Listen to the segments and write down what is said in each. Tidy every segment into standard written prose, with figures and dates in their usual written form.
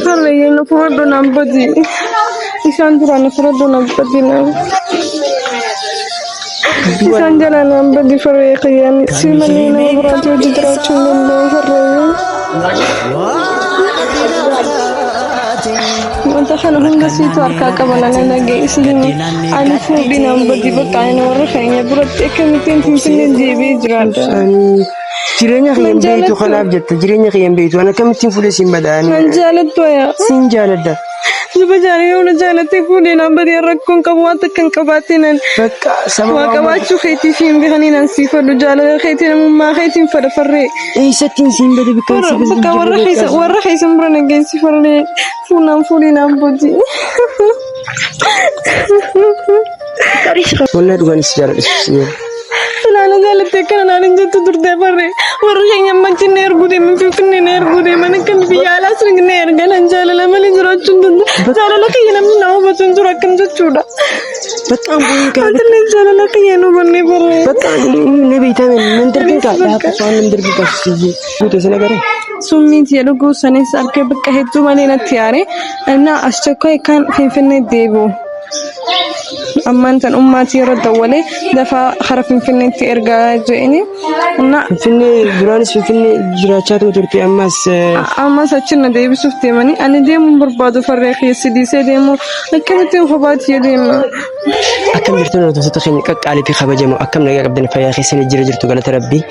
Farreeyyee na fudhadhu naan badi. Isaan duraan na fudhadhu naan badi naan. Isaan jalaa naan badi farree kiyyaan si malee nama biraatti hojii jiraachuu hin danda'u farreeyyee. Wanta kana hunda siitu harkaa qaba nana dhageessi himi. Ani fuudhi naan badi bakka ani warra keenya biratti akkamittiin finfinnee deebi'ee jiraadha. Jireenya kiyya hin Nan beektu jaalattu. kanaaf jette jireenya kiyya hin beektu ani akkamittiin fuudhee siin badhaani Nan jaalattu ayaa. siin jaaladha. Luba jaalala yoo na jaalattee fuudhee naan badee rakkoon qabu waan takka hin qabaatin an. Bakka sababa Waa qabaachuu keetiif hin beekanii naan sii fadhu jaalala keetii namummaa keetiin fadha farree. Eessattiin siin bade bakka Warra si bade bakka warra keessa warra keessa bira na geessi farree fuunaan fuudhee naan bodi. Wallahi dhugaan si jaaladha si Ilaala jaalattee akkana naan hin jettu turtee farree. Warra keenya ammatti na erguu deeman finfinnee na erguu deeman akkam biyya alaas na ergan an jaalala malee jiraachuu hin danda'u. Jaalala kiyya namni na hubatu hin jiru akkam jechuudha. Bakka bu'uun kan Atillee jaalala kiyya hin hubannee farree. bakka na beektaa nan darbin kaa dhaabba waan nan darbin kaa siyyee guute sana garee. Summiin tiyya dhuguu sanis arkee bakka hedduu malee natti yaare. Innaa aschakkoo kan finfinnee deebi'u. Ammaan tan ummaatii irra dawwalee dafaa kara Finfinneetti ergaa je'ini. Innaa Finfinnee duraanis Finfinnee jiraachaa turte ammas ammas achi na deebisuuf deemanii ani deemuun barbaadu farree keessa dhiisee deemuu akkamittiin kophaatti deema. Akkam jirtu hordoftoota keenya qaqqaalii fi kabajamoo akkam nagaa qabdan fayyaa keessanii jira jirtu galata rabbii.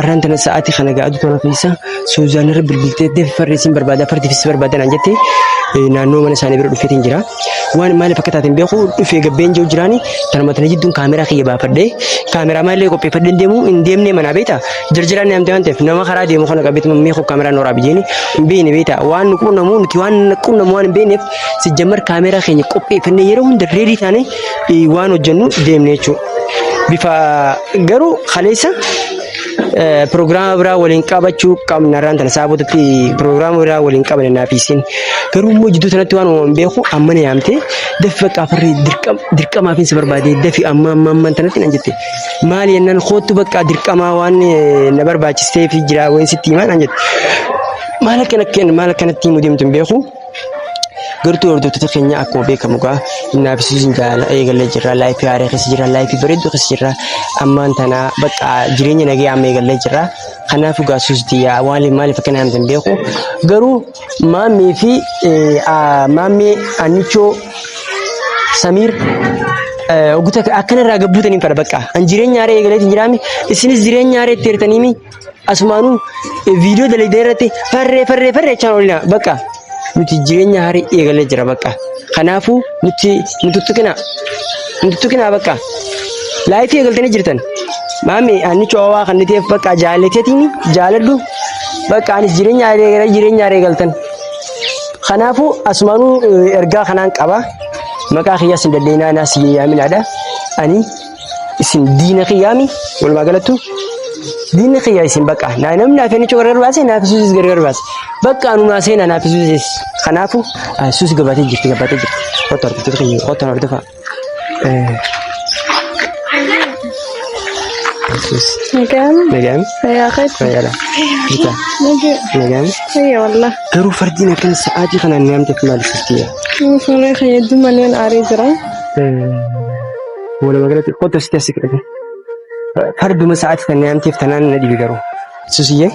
Arraan tana sa'aatii kana ga'atu tana keessa Suuzaan irra bilbiltee deefi farri isin barbaada fardi fi barbaada naan jette naannoo mana isaanii bira dhufeetiin jira. Waan maaliif akka taate hin beeku dhufee gabbeen jiru jiraani tanuma tana jidduun kaameraa kiyya baafadhee kaameraa maallee qopheeffadhee hin deemu hin deemnee manaa beekta jarjaraan namtee waan ta'eef nama karaa deemu kana qabeetuma mee koo kaameraa nooraa biyyeeni hin beekne beekta waan nu qunnamu nuti waan nu qunnamu waan hin beekneef sijjammar kaameraa keenya qopheeffannee yeroo hunda reedii taane waan hojjennu deemne jechuudha. Bifa garuu kaleessa Piroogiraama biraa waliin qabachuu qabna irraan tana saabotatti piroogiraama biraa waliin qabna naaf isin. Garuu immoo jidduu tanatti waan uumamu beeku amma na yaamte dafi bakka afarri dirqamaaf si barbaade dafi amma amma amma tanatti nan jette. Maali jennaan koottu bakka dirqamaa waan na barbaachisteef jira wayin sitti himaa nan jette. Maal akkana maal akkanatti himuu deemtu hin beeku. Gartuu hordoftoota keenya akkuma beekamu gaa naaf isin jaalala eegalee jirra laayifii haaraa keessa jirra laayifii bareedduu keessa jirra ammaan tana bakka jireenya nagee amma eegalee jirra kanaafuu gaa suustii waan maaliif akka naan hin beeku garuu maammii fi maammii annichoo samiir oguta akkana irraa gabbuutaniin fedha bakka an jireenya haaraa eegaleetiin jiraami isinis jireenya haaraa itti eertaniimi Asumaanuu viidiyoo dalagdee irratti farree farree farree jechaan oolina bakka nuti jireenya haarii eegalee jira bakka. Kanaafuu nuti nu tuttuqinaa nu tuttuqinaa bakka. Laayifii eegaltanii jirtan. Maami anni coowaa kan ta'eef bakka jaalateetiin jaaladhu bakka anis jireenya haarii eegalee jireenya haarii eegaltan. Kanaafuu asumaanuu ergaa kanaan qaba. Maqaa kiyyaas hin dandeenyaa naas yaaminaadha. Ani isin diina kiyyaami walumaa galattu diinni kiyya isin bakka naa namni naaf inni gargar baase naaf suusis gargar baase bakka anu naa seena naaf suusis kanaafu suusi gabaatee jirti gabaatee jirti kottu hordoftoota kiyya kottu hordofaa. Nagaan. Nagaan. Fayyaa keetti. Fayyaadha. Jirta. Nagaa. Nagaan. Fayyaa wallah. Garuu fardiin akkana sa'aatii kanaan ni amteef maal sistiya? Fuulee kiyya hedduu maleen aaree jira. Walumaa galatti kottu asitti as siqidha. Farduma sa'aatii tan yaamteef tanaan na dhibe garuu. Susiyyee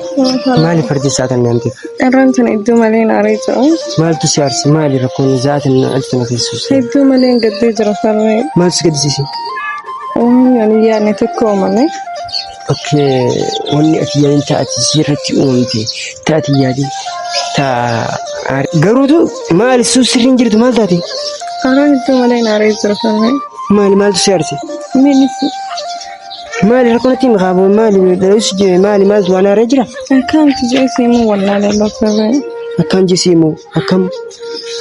maali fardi sa'aa tan yaamteef? Irraan tana iddoo malee aaree jira. Maaltu si aarse maali rakkoon sa'aa tan ati tana keessu? Hedduu malee gaddee jira farree. Maaltu si gaddisiise? Uummanni ani yaadne tokko uumame. Okay, wanni ati yaadin taati sirratti uumamte taati yaadin taa garuutu maali suus sirriin jirtu maal taate? Karaan iddoo malee aaree jira farree. Maali maaltu si aarse? Miinisi Maali rakkoon itti himi kaaboo maali dhaloosi jire maali maaltu waan aaree jira? akkaanti jeesii immoo wallaalee farree. Akkaan jisii immoo akkam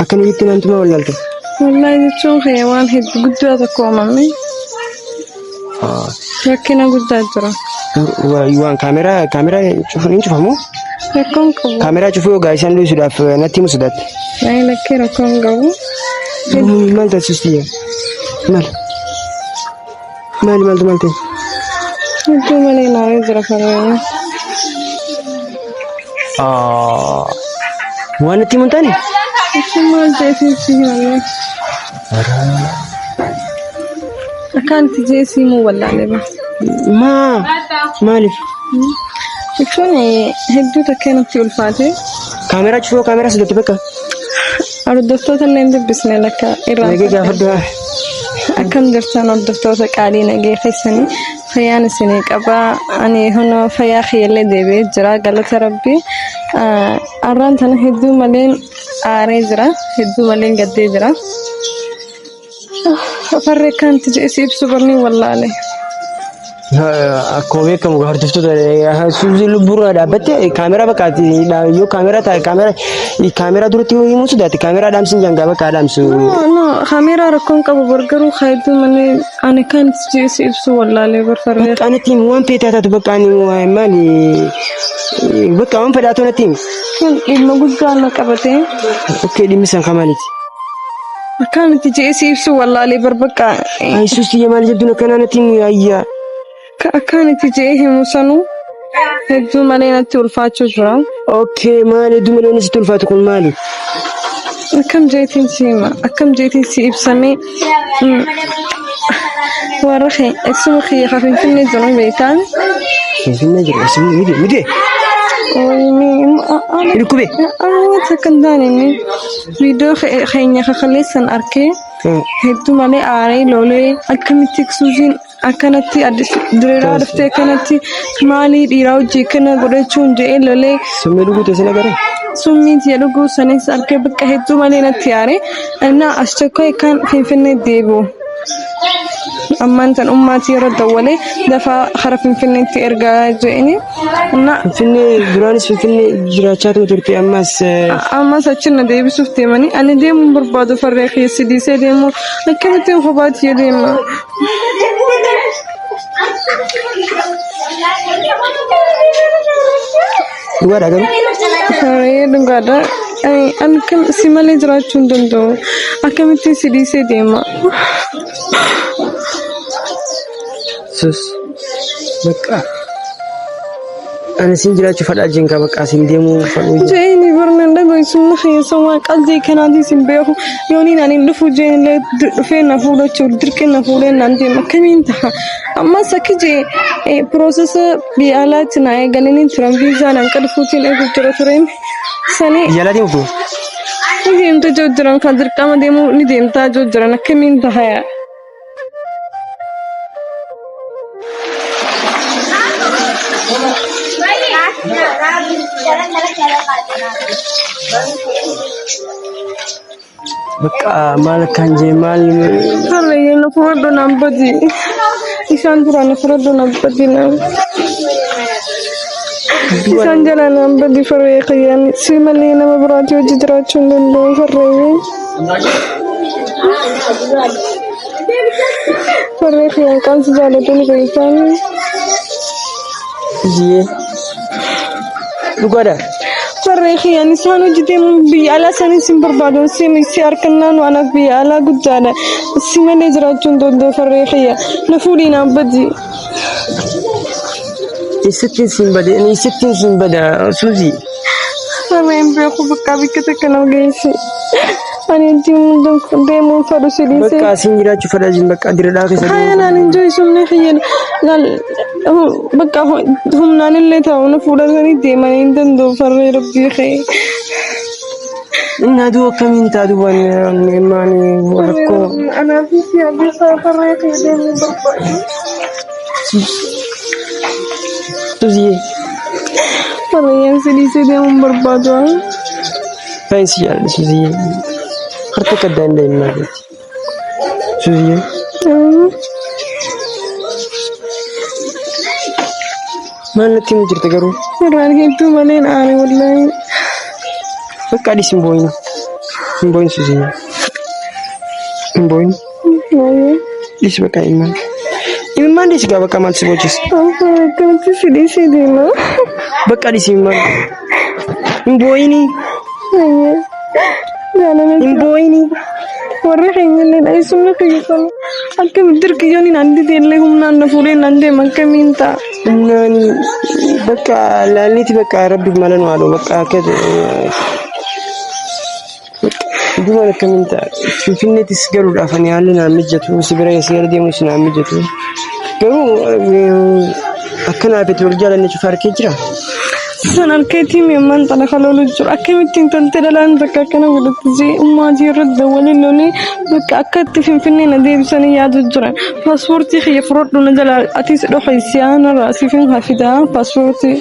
akkana jetti naan tuma wallaalte? Wallaahi jechuun kiyya waan hedduu guddaa tokko uumame. Rakkina guddaa jira. Waan kaameraa kaameraa cufuun hin cufamu? Rakkoon qabu. Kaameraa cufuu yoo gaa'isaan dhiisuudhaaf natti himu sodaatte. Nayi lakkee rakkoon qabu. Maal taasisuus tiyya? Maal? Maali maaltu maal ta'e? Hedduu malee naaree jira farree. Waan natti himu hin taane? Jechuun maal jeetiin si himame? Akkaan itti jee si himuu wallaalee bara. Maa maaliif? Jechuun hedduu takkee natti ulfaate. Kaameraa cufuu kaameraa sitti bakka. Hordoftoota illee hin dubbisne lakka Nagee irraanfadhe. gaafadhu. Akkam jirtan hordoftoota qaalii nagee keessanii fayyaan isinii qabaa ani hunoo fayyaa kiyyallee deebi'ee jira galata rabbii. Arraan tana hedduu maleen aaree jira hedduu maleen gaddee jira. Farree akkanatti jedhee si ibsu barni wallaale. Akkuma beekamu hordoftoota suuzii lubbuurraa dhaabbatte kaameraa bakka yoo kaameraa taa'e kaameraa kaameraa duratti yoo himuu sodaate kaameraa dhaamsin jangaa bakka dhaamsu. No, no, kaameraa rakkoon qabu garuu hedduu malee ani kan si ibsu wallaalee bar farree. Bakka anatti himu waan feete haa taatu bakka ani maali bakka waan fedhaa natti himi. Kun dhimma guddaa na qabate. Okkee dhimmi san kamaaliiti. Akkaan itti jedhee si ibsu wallaalee bar bakka Ay suusii maali jabduun akkanaa natti himu ayyaa. Akkaan itti jedhee himu sanuu hedduu malee natti ulfaachuu jira. Okkee maali hedduu malee wanni sitti ulfaatu kun maali? Akkam jeetiin si hima akkam jeetiin si ibsamee warra eessuma kiyya ka Finfinnee jiru beektaan. Finfinnee jiru eessumni miti miti. Dhukkube. Wanta akka hin taane inni viidiyoo keenya kakaleessan arkee hedduu malee aaree lolee akkamitti suuziin akkanatti diriiraa dhuftee akkanatti maalii dhiiraa hojii kana godhachuun jedhee lolee. Summii dhuguu teessina agaree? Summii tiyya dhuguu sanis arkee bakka hedduu malee natti aare. Innaa aschakkoo kan Finfinnee deebi'u. Ammaan tan ummaatii yeroo dawwalee dafaa kara Finfinneetti ergaa jedhini. Innaa Finfinnee duraanis Finfinnee jiraachaa turte ammas. Ammas achi na deebisuuf deemanii ani deemuun barbaadu farree keessi dhiisee deemuu akkamittiin kophaatti deema. Dhugaadha garuu. Farree dhugaadha. Ani kan si malee jiraachuu hin danda'u. Akkamittiin si dhiisee deema. Sus bakka ani sin jiraachuu fadhaa jenka bakka sin deemuu fadhuu. Jeeni barnaan dhageessumna keessa waan qalbii kanaatiin sin beeku yooniin ani hin dhufu jeen illee dhufee na fuudhachuuf dirqii na fuudhee naan deema akkamiin ta'a. Ammas akki jee piroosesa biyya alaatti na eegalanii turan viizaa naan qadhufuutiin eeguuf jira tureen sanii. Biyya alaa deemtu? Ni deemta jiru jiran kan dirqama deemuu ni deemtaa jiru jiran akkamiin ta'a. Bakka maal akkaan jee maal. Harreeyye na fudhadhu naan badi. Isaan dura na fudhadhu naan badi naan. Isaan jala naan badi farree kiyyaan si malee nama biraatii hojii jiraachuu hin danda'u farreeyye. Farree kiyyaan qaamsi jaalatu ni beektaan. Jee. Dhugaadha. Farree kiyyaan isaan hojii deemuun biyya alaa sanis hin barbaadu si harkannaan anaaf biyya alaa guddaadha. Si malee jiraachuu hin danda'u farree kiyya. Na fuudhii naan badi. Eessattiin siin bade ani eessattiin siin bada Suuzii. Farreen beeku bakka bikka takka na geesse. Ani deemuun fadhu si dhiisee. Bakka asiin jiraachuu fadhaa jiru bakka diradhaa keessa. Hayaan ani enjoy sumne kiyya laal bakka humnaan illee ta'u na fuudhatanii deemanii hin danda'u farree rabbii kee. Inni aduu akkamiin taatu waan maani rakkoo. Anaafis yaaddeessaa farree kee deemuu barbaadu. Suuzii. Farreen si dhiisee deemuun barbaadu. Baay'ee si jaalladha Suuzii. Harka akka addaan deemaa jirti. Suuzii. Maal natti himu jirta garuu? Irraan hedduu maleen aare wallaahi. Bakka adis hin boo'in. Hin boo'in Suuzii. Hin boo'in. Dhisi bakka ilmaan. Ilmaan dhisi gaa bakka maal si boochisa? Akkamatti si dhiisee deema. Bakka dhisi ilmaan. Hin boo'ini. Hin boo'ini. Warri keenya illee dheessumni kiyya akkam dirqiyyoon hin andite illee humnaan na fuudhee naan deema akkamiin ta'a. Humnaan bakka laalliiti bakka rabbi mala nu haadhu bakka akka Duuba akkamiin ta'a? Finfinneettis galuudhaaf ani haalli naan mijatu, si bira si gara deemus naan mijatu. Garuu akka naaf itti wal jaalanne cufa harkee jira. San harkeetii mi'ammaan xana kaloolu jiru. Akkamittiin tolte dhalaan takka akkana godhatti jee ummaatii irratti dawwalee lolee bakka akka itti finfinnee na deebisanii yaadu jiran. Paaspoortii kiyya fudhadhu na jalaa atis dhokaisi aanarraa siifin hafidaa paaspoortii.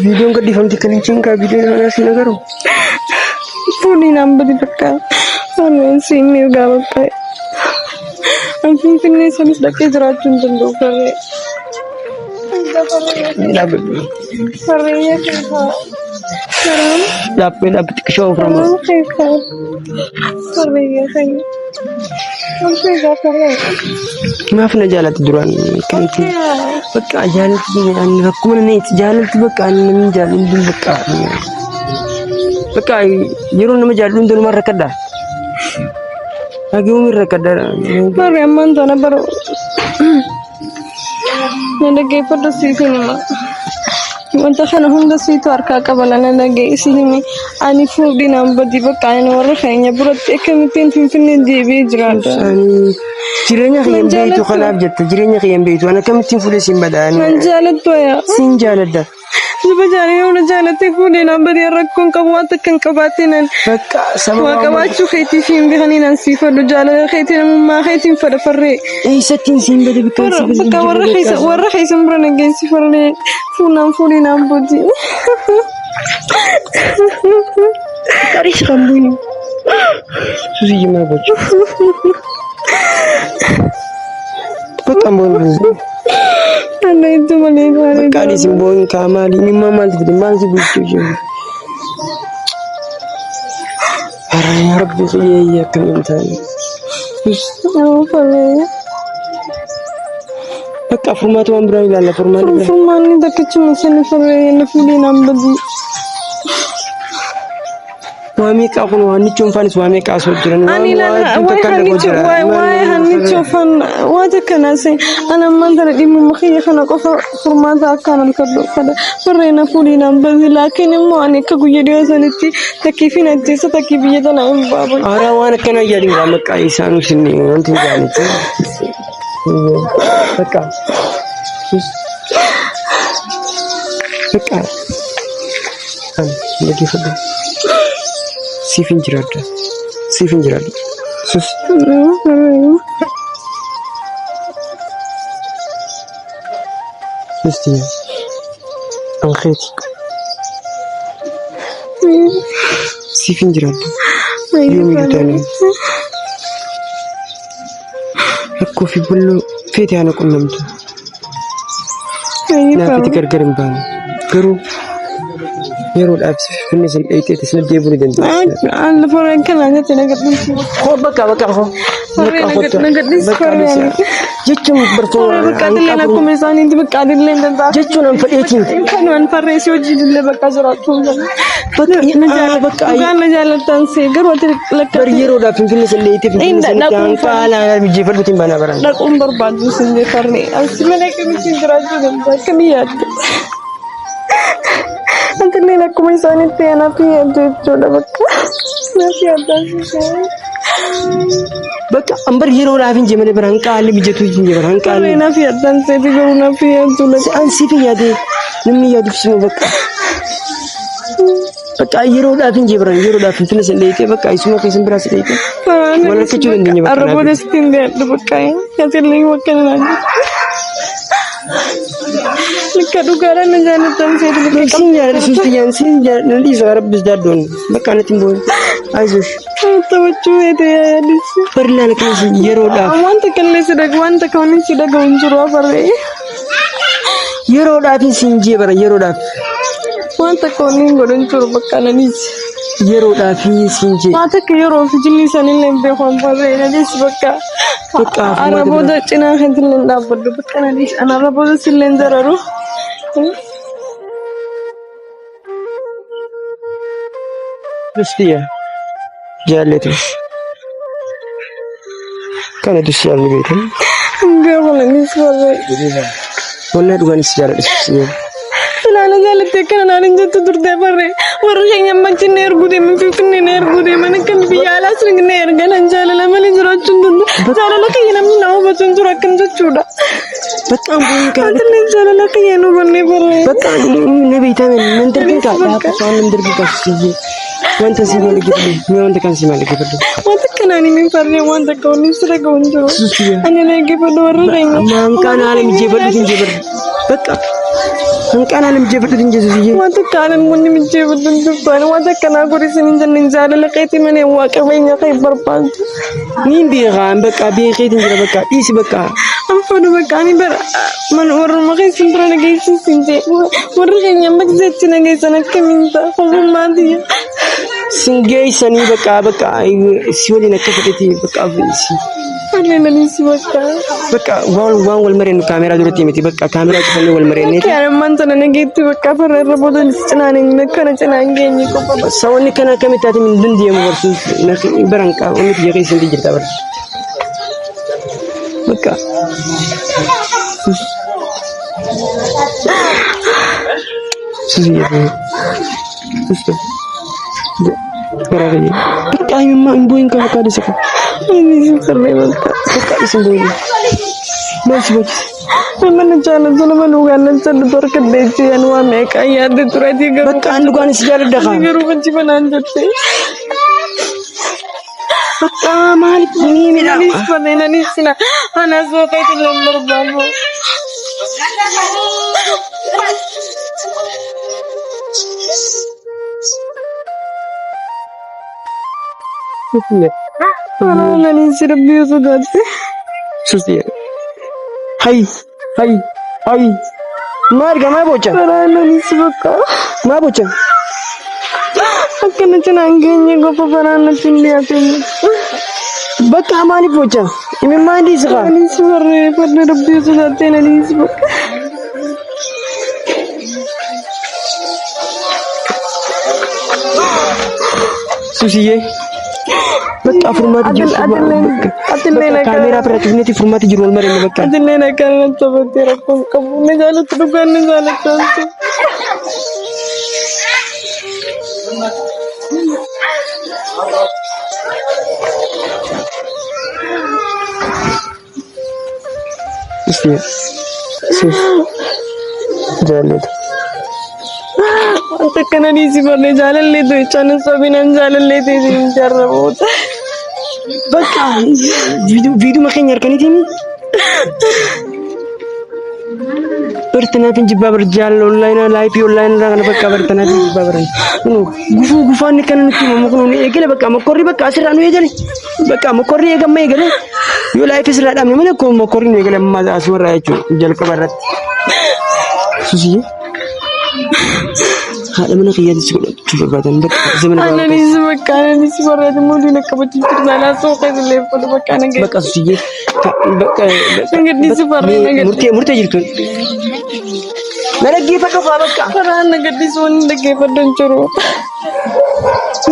Viidiyoon gadhiifamte kan hin cinqaa viidiyoon kanaa siin agaru. Fuulli naan badi bakka harreen siin mirgaa bakka. An finfinnee sanis dhaqee jiraachuu hin danda'u farree. Dhaabbadhu. Farree keessaa. Karaan Dhaabbee dhaabbatti xiqqishoo ofirraa. karaan keessaa. Farree keessa. Obsee gaa farree. Maaf na jaalatti duraan akkamitti? Bakka jaalatti ani rakkoo mana itti jaalatti bakka ani namni jaalladhu bakka bakka yeroo nama jaalladhu hundumaa rakkadha. Hagiwuun rakkadha. Farree ammaan tana bara. Na dhaggeeffadhu siif hima. Wanta kana hunda siitu harkaa qaba na dhaggeessi himi. Ani fuudhi naan badi bakka ani warra keenya biratti akkamittiin finfinnee deebi'ee jiraadha. Ani jireenya kiyya hin beektu jaalattu. kanaaf jette jireenya kiyya hin beektu ani akkamittiin fuudhee siin bada ani Nan jaalattu aya. siin jaaladha. Luba jaalala na jaalattee fuudhee naan badii rakkoon qabu waan takka hin qabaatiin an Bakka waa sababa qabaachuu keetiif hin beekanii naan sii fadhu jaalala keetii namummaa keetiin fadha farree. eessattiin siin bade bakka Warra si bade bakka warra keessa warra keessa bira na geessi farree fuunaan fuudhee naan badii. Qaris kan buini. Susi jimaa gochu. Bakka boonu. Anna itti malee farree. Bakka ani sin boon kaa maali inni immoo maal fide maal si bulchuu jiru. Ara yaa rabbi kiyya akkamiin taane. Farree. Bakka furmaata waan biraa ilaalla furmaata biraa. Furmaanni takkichuma sani farree na fuudhee naan badii. Waa meeqaa kun waan nichoon faanis waa meeqaa asoo jiran. Ani ilala waa'ee hannicha waa'ee hannicha ufan waan akkanaa se ana ammaan tana dhimmuma kiyya kana qofa furmaata akkaan halkadhu fada farree na fuudhii naan badi laakiin immoo ani akka guyya dhiyoo sanitti takkii fi ajjeessa takkii biyya tana hin baabu. Aaraa waan akkanaa yaadin waa maqaa isaanuu sin wanti hin jaalladhu. Bakka. Bakka. Ani dhaggeeffadhu. Siif hin jiraadha. Siif hin jiraadha. Sus. Susti. Ankeeti. Siif hin jiraadha. Yoomiyyuu taanaan. Rakkoo fi bulloo feete haana qunnamtu. Naafiti gargar hin baanu. Garuu yeroodhaaf finne sin dheeyxeeti sin deebi'uu ni dandeessa. Aan farreen kana nyaate na gadhiisi. Koo bakka bakka koo. Farree na gadhiisi farreen. Jechuun barfoo Farree bakka adilleen akkuma isaaniitti bakka adilleen danda'a. jechuun an fedheetiin. Kanumaan farree si hojii illee bakka jiraachuu hin danda'u. Bakka Na jaalladha. bakka Dhugaan na jaallattan see garuu ati bar lakkatti yeroodhaaf finfinne sin dheeyxee finfinne Inni sanitti dhaquun hanqaa mijeeffadhuutiin baanaa baran. dhaquun barbaadu sin jee farree. Asi malee akkamittiin jiraachuu danda'a akkamii yaadda? Ati illee akkuma isaaniitti anaaf yaaddu jechuudha bakka. Naaf yaaddaa si Bakka an bar yeroodhaaf hin jee malee bara hanqaa haalli mijatu hin jee bara hanqaa Farree naaf yaaddan seeti garuu naaf yaaddu lakka. An siif hin yaadee namni yaaduuf sima bakka. Bakka yeroodhaaf hin jee bara yeroodhaaf finfinne sin dheeyxee bakka isuma keessan biraa si dheeyxee. Wal rakkachuu dandeenya bakka Arra naaf. booda sitti hin dhiyaadhu bakka. Asillee bakka na naan. Lakka dhugaadhaan na jaallattan seeti bakka Sin jaalladha suusti jaan sin jaalladha na dhiisa rabbis daaddoon bakka anatti hin boon. Ayizosh. Taphachuu feete yaadis. Bari laala keessa yeroodhaaf Wanta kallee si dhagu wanta kawaniin si dhagahu hin jiru afarree. yeroodhaaf sin jee bara yeroodhaaf Wanta kawaniin godhu hin jiru bakka nanis. yeroodhaaf sin jee. Waa takka yeroo fi jinni isaaniillee hin beeku afarree nanis bakka. Bakka Arra booda cinaa keetillee hin dhaabbadhu bakka nanis. Ana arra booda sillee hin dararu. Dustiya jaalletu. Kana dusti jaalli beekan. Hin beeku nanis farree. Wallahi dhugaan si jaalladha sustiya. Ilaala jaalattee akkana naan hin jettu turtee farree. Warri keenya ammachinne erguu deeman finfinnee na erguu deeman akkam biyya alaa. Asni na ergan jaalala malee jiraachuu hin danda'u. Jaalala kiyya namni na hubatu hin jiru akkam jechuudha. Bakka hin booyin kaa. Atillee jaalala kiyya hin hubanne barree. Bakka na beektaa nan darbin kaa dhaabba waan nan darbin kaa susiyyee. Wanta si maal dhaggeeffadhu mee wanta kan si maal dhaggeeffadhu. Wanta kanaan hin farree wanta akka wanni sirra ga'u hin jiru. Susiyyee. Ani na dhaggeeffadhu warra keenya. Amma hanqaan haala mijeeffadhu hin jeeffadhu. Bakka hanqaan haala mijeeffadhu hin jeessu susiyyee. Wanta kanaan wanni mijeeffadhu hin dubbaan wanta akkanaa godhisin hin jenne jaalala keetii malee waa qabeenya kee barbaadu. Niin beekaa bakka beekeetiin jira bakka dhiisi bakka. Anfadhu bakka ani bara man warruma keessan bira na geessin siin jee warri keenya amma gizeetti na geessan akkamiin ta'a ogummaa tiyya. Sin geessanii bakka bakka si waliin akka fedhetti bakka si Ani naniisi bakka. bakka waan waan wal mareennu kaameeraa duratti miti bakka kaameeraa cufannee wal mareenneeti. Akka ammaan tana na geetti bakka farra irra booda cinaan hin akkana cinaan geenye qofa bakka. Sawanni kana akkamitti ati hin dandeemu barsuus baran qaama inni biyya keessa hin jirta bara. Bakka. Sus jedhu. Sus ta'u. Garaa kiyya. Bakka imimmaa hin boo'in kan akka adisa kan. Inni si farree bakka. Bakka isin boo'in. Maal si bochise? Nama na jaalatu nama dhugaan nan sallu harka deechi an waa meeqa yaadde tureetii garuu. Bakka an dhugaan si jaaladha kaa. Garuu wanti banaan jette. Bakka maaliif ni midhaa? Nanis farree nanis sina anas waaqayyo illee hin barbaadu. Nanis rabbii sodaate. Susi. Hay hay hay. Maal gamaa bocha? Nanis bakka. Maa bocha? Akkana cinaan geenye qofa faraan natti hin dhiyaatin. Bakka maaliif bocha? Imimmaan dhiisi kaa. Nanis farree farree rabbii sodaate nanis bakka. Susiyyee. Bakka furmaati jiru. Atillee Bakka kaameeraa bira cufneeti furmaati jiru wal mareenye bakka. Atillee akkana natti taphattee rakkoon qabu. Na jaallattu dhugaan na jaallattu. Susiyyee. Sus. Jaalladhu. Wanta akkana dhiisi barree jaalallee ta'e caanan sabinaan jaalallee ta'e siin jarraboota. Bakka viidiyoo keenya harkaniitiin bartanaaf hin jibbaa bar jaalala onlaayinaa laayifii onlaayinaa irraa kana bakka bartanaaf hin jibbaa baran. Gufuu gufaan kana nutti himamu kun nu eegale bakka mokkorri bakka asirraa nu eegale bakka mokkorri eegamma eegale yoo laayifii asirraa dhaabne malee akkuma mokkorri nu eegale amma asumarraa jechuudha jalqaba irratti. Susiyyee haadha mana kiyyaatti si godhachuu barbaadan bakka zamana gabaabaa Ananis bakka ananis barreeffama muudii na qabachuu jirta. Anaa suuqee illee fudhu bakka ana Bakka susiyyee bakka Nagaddiisi farree nagaddiisi. murtee murtee jirtu. Na dhaggeeffadhu kaa bakka. Faraan nagaddiisi wanni dhaggeeffadhu hin jiru.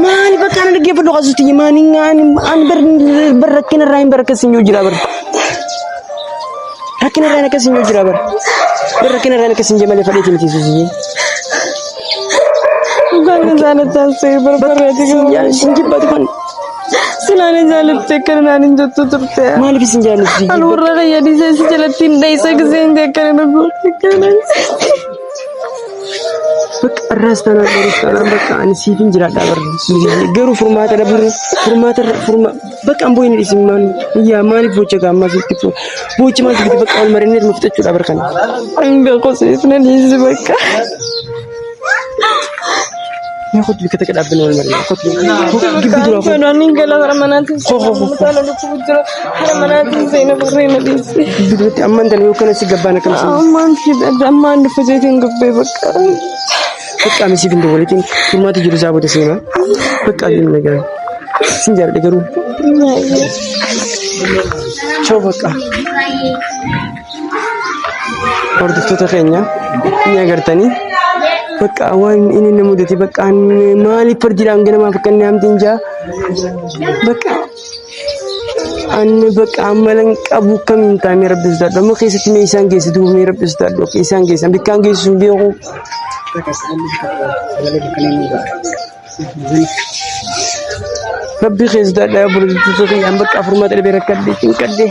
Maali bakka na dhaggeeffadhu kaa susiyyee maani ani bar bar rakkina irraa hin bar akkas hin jiru jira bar. Rakkina irraa akkas hin jiru jira bar. Bar rakkina irraa akkas hin jiru malee fadheeti miti susiyyee. Dhugaan na jaalattaan ta'e barbaade garuu. Sin jibbatu kan Silaa na jaalatte akkana naan hin jettu turte. maaliif isin jaallattu Ani susiyyee? warra fayyadisee si jalatti hin dheessa gisee hin akkana na goote akkana. Bakka irraas taanaan boruus taanaan bakka ani siif hin jiraadha barre susiyyee garuu furmaata dhabuu furmaata furma bakka an boo'in dhiisin maal yaa maaliif bocha gaammaa sitti boochi maal sitti bakka wal marinneet muftachuudha bar kana. Hin beeku siif na dhiisi bakka. Mee kottu bikka takka dhaabbanne wal marinne kottu gibbi dura kottu. Fedhaan hin gala hara manaatiin Ko ko ko ko. Mataan lukkuu jira hara manaatiin seena barree na dhiisi. Gibbi duratti ammaan tana yoo kana si gabbaan akkam si Ammaan ammaan dhufa jeetiin gubbee bakka. bakka ami siif hin dawwalitiin furmaata jiru isaa booda seenaa bakka adiin nagaa sin jaalladha garuu choo bakka. Hordoftoota keenya ni agartanii bakka waan inni na mudate bakka maaliif fardiidhaan ganamaaf akka inni hamtiin jaa bakka anni bakka amalan qabu kamiin taa'ee rabbi sodaadhu amma keessatti mee isaan geesse duuba mee rabbi sodaadhu akka isaan geessan bikkaan geessu hin beeku. Rabbii keessa sodaadhaa obboleettoota kiyyaan bakka furmaata dhabee rakkadhe cinqadhe.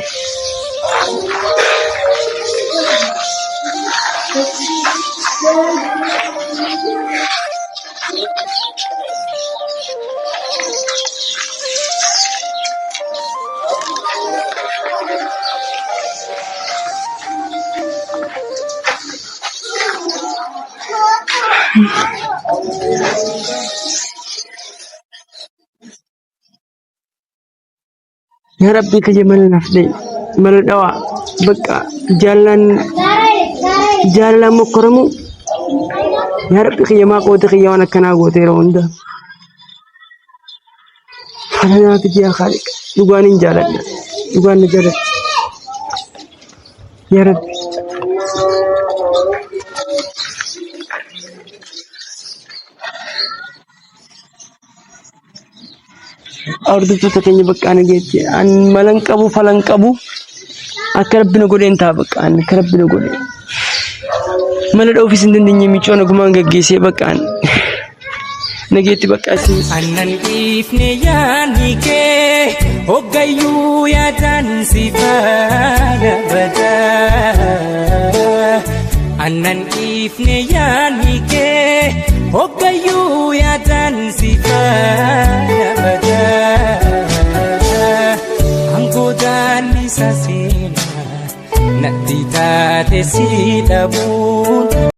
Yaa Rabbii kiyya mala naaf dha'i. Mala dhawaa. Bakka jaalalaan jaalalaan mokkoramu. Yaa Rabbi kiyya maa qooda kiyya waan akkanaa goote yeroo hunda. Fala naa fidi yaa Khaaliq. Dhugaan hin jaaladha. Dhugaan na jaalatti. Yaa Rabbi. Hordoftoota keenya bakka ani geetti. An malan qabu falan qabu. Akka rabbi na godheen ta'a bakka ani akka rabbi na godhe. Mala dha'uufis hin dandeenye miicoo nagumaan gaggeessee bakka ani. Nageetti bakka isin. Annan dhiifne yaadni kee hoggayyuu yaadaan si faana badaa. Annan dhiifne yaadni kee hoggayyuu yaadaan si faana badaa. Angoodaan isa seenaa natti taate si dhabuun.